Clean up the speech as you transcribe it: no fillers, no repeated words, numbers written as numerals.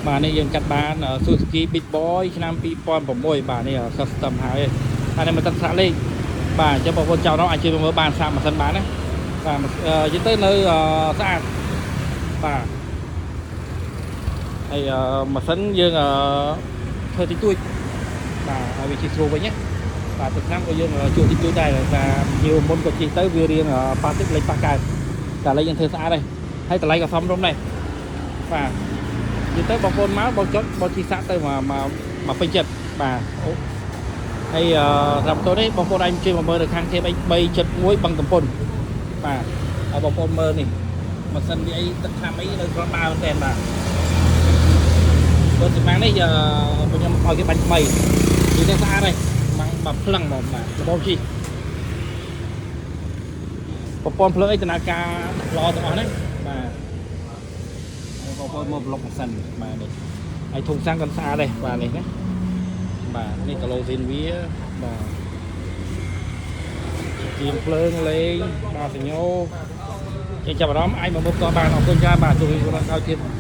បាទនេះយើងកាត់បាន Suzuki Big Boy ឆ្នាំ2006បាទនេះ custom ហើយហើយនេះមិនទឹកស្រាក់លេខបាទអញ្ចឹងបងប្អូនចៅនោះអាចជួយមើលបានសាកម៉ាស៊ីនបានណាបាទនិយាយទៅនៅស្អាតបាទហើយម៉ាស៊ីនយើងធ្វើតិចតួចបាទឲ្យវាជិះស្រួលវិញណាបាទទឹកឆ្នាំក៏យើងជួសតិចតួចដែរតែភ្ញៀវមុនក៏ជិះទៅវារៀងប៉ះទឹកលេខប៉ះកើតតែឥឡូវយើងធ្វើស្អាតហើយហើយតម្លៃក៏សមរម្យដែរបាទ និយាយទៅបងប្អូនមកបងចុចបងជិះសាក់ទៅមកមកមកពេញចិត្តបាទអូហើយអឺសម្រាប់ម៉ូតូនេះបងប្អូនអាចជួយមកមើលនៅខាង KMX 371បឹងតំពុនបាទហើយបងប្អូនមើលនេះម៉ាស៊ីនវាអីទឹកថ្នាំអីនៅគ្រាន់បើមែនតើបាទបើសម្ាំងនេះអឺខ្ញុំឲ្យគេបាញ់ថ្មីនិយាយទៅស្អាតហើយម៉ាំងបាទភ្លឹងហ្មងបាទល្មមជិះប្រព័ន្ធភ្លើងអីដំណើរការល្អទាំងអស់ណាបាទ បងប្អូនមកប្លុកម៉ាស៊ីនបាទនេះហើយធុងសាំងក៏ស្អាតដែរបាទនេះណាបាទនេះកាឡូស៊ីនវាបាទជាងភ្លើងលេងបាទសញ្ញោចេញចាប់អារម្មណ៍អាចមកមើលផ្ទាល់បានអរគុណច្រើនបាទជួបគ្នាក្រោយទៀត។